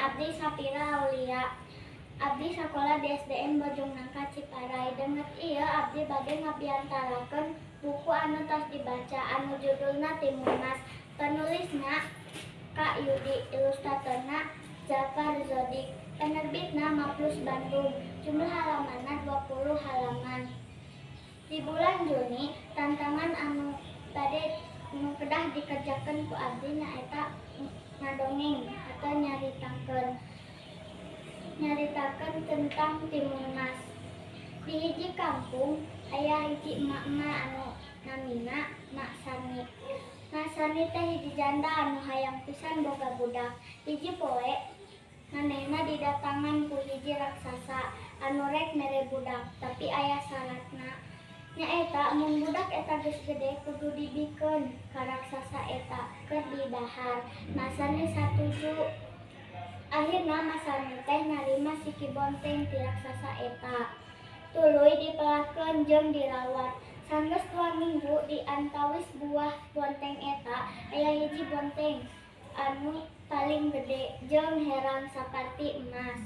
Abdi Sapira Aulia. Abdi sakola di SDN Bojong Nangka, Ciparay. Danget ieu abdi bade ngabiantarakeun buku anu tos dibaca anu judulna Timun Mas. Penulisna Kak Yudi, ilustratorna Jafar Zodik, penerbitna Maplus Bandung. Jumlah halamanna 20 halaman. Di bulan Juni, tantangan anu bade nu kedah dikerjakeun ku abdi nyaeta ngadongeng atau nyaritakeun tentang Timun Mas. Di hiji kampung aya hiji emak-emak anu namina Mak Sani. Mak Sani teh hiji janda anu hayang pisan boga budak. Hiji poe manehna didatangan ku hiji raksasa anu rek mere budak, tapi aya syaratna. Nyaeta mun budak eta geus gede kudu dibikeun ka raksasa eta keur didahar. Mak Sani satuju. Akhirna Mak Sani teh narima siki bonteng ti raksasa eta. Tuluy dipelakeun jeung dirawat. Sanggeus 2 minggu, di antawis buah bonteng eta aya hiji bonteng anu paling gede jeung herang saparti emas.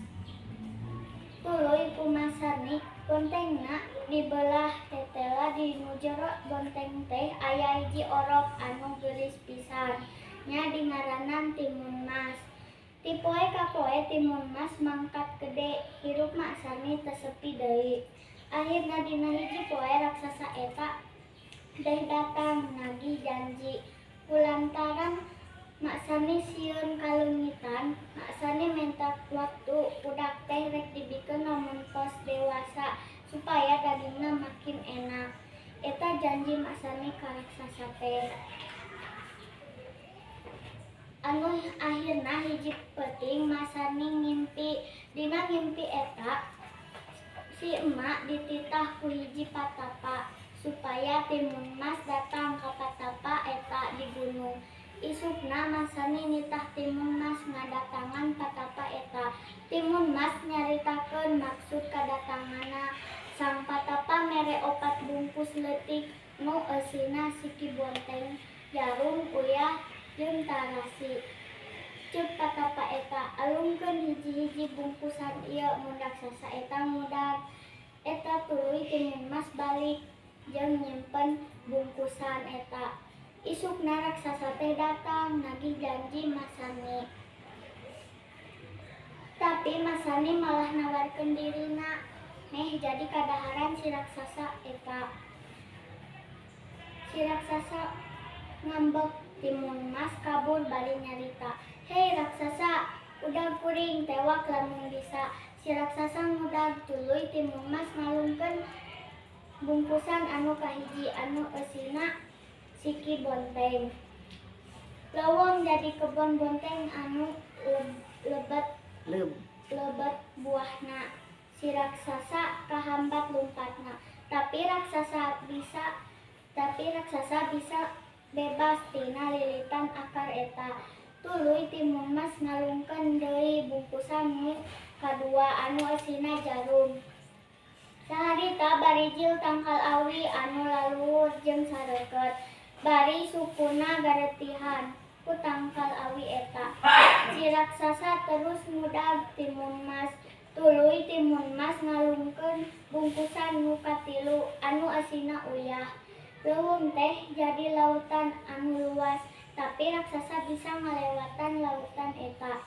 Tuluy ku Mak Sani bontengna dibelah, tetela di nu jero bonteng teh aya hiji orok anu geulis pisan, nya dingaranan Timun Mas. Ti poe ka poe Timun Mas mangkat gede, hirup Mak Sani teu sepi deui. Akhirna dina hiji poe raksasa eta teh datang nagih janji. Kulantaran Mak Sani sieun kaleungitan, Mak Sani menta waktu, budak teh rek dibikeun lamun tos dewasa supaya dagingna makin enak. Eta janji Mak Sani ka raksasa teh. Anu akhirna hiji peuting Mak Sani ngimpi. Dina ngimpi eta si emak dititah ku hiji patapa supaya Timun Mas datang ka patapa eta di gunung. Isukna Mak Sani nitah Timun Mas ngadatangan patapa eta. Timun Mas nyaritakeun maksud kadatanganna. Sang patapa mere opat bungkus leutik nu eusina siki bonteng, jarum, uyah, jeung tarasi. Ceuk patapa eta, "Alungkeun hiji-hiji bungkusan ieu mun raksasa eta ngudag." Eta tuluy Timun Mas balik jeung nyimpen bungkusan eta. Isukna raksasa teh datang nagih janji Mak Sani. Tapi Mak Sani malah nawarkeun dirina meh jadi kadaharan si raksasa eta. Si raksasa ngambek, Timun Mas kabur bari nyarita, "Hei raksasa, udag kuring, tewak lamun bisa." Si raksasa ngudag, tuluy Timun Mas ngalungkeun bungkusan anu kahiji anu eusina siki bonteng. Leuweung jadi kebon bonteng anu lebet lebet buahna. Si raksasa kahambat lumpatna. Tapi raksasa bisa bebas tina lilitan akar eta. Tuluy Timun Mas ngalungkeun deui bungkusan nu kadua anu eusina jarum. Saharita barijil tangkal awi anu laluhur jeung sareukeut. Bari sukuna garetihan ku tangkal awi eta. Si raksasa terus ngudag Timun Mas. Tuluy Timun Mas ngalungkeun bungkusan nu katilu anu eusina uyah. Leuweung teh jadi lautan anu luas, tapi raksasa bisa ngalewatan lautan eta.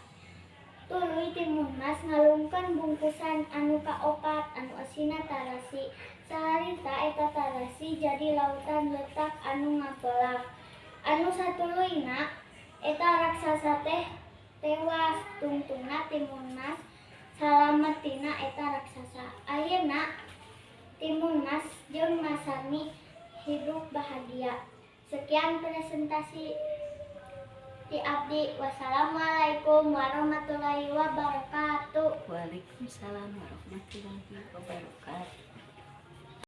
Tuluy Timun Mas ngalungkeun bungkusan anu kaopat anu eusina tarasi. Saharita eta tarasi jadi lautan leutak anu ngapelak. Anu satuluyna eta raksasa teh tewas, tungtungna Timun Mas salamet tina eta raksasa. Akhirna Timun Mas jeung Mak Sani hidup bahagia. Sekian presentasi ti abdi. Wassalamualaikum warahmatullahi wabarakatuh. Waalaikumsalam warahmatullahi wabarakatuh.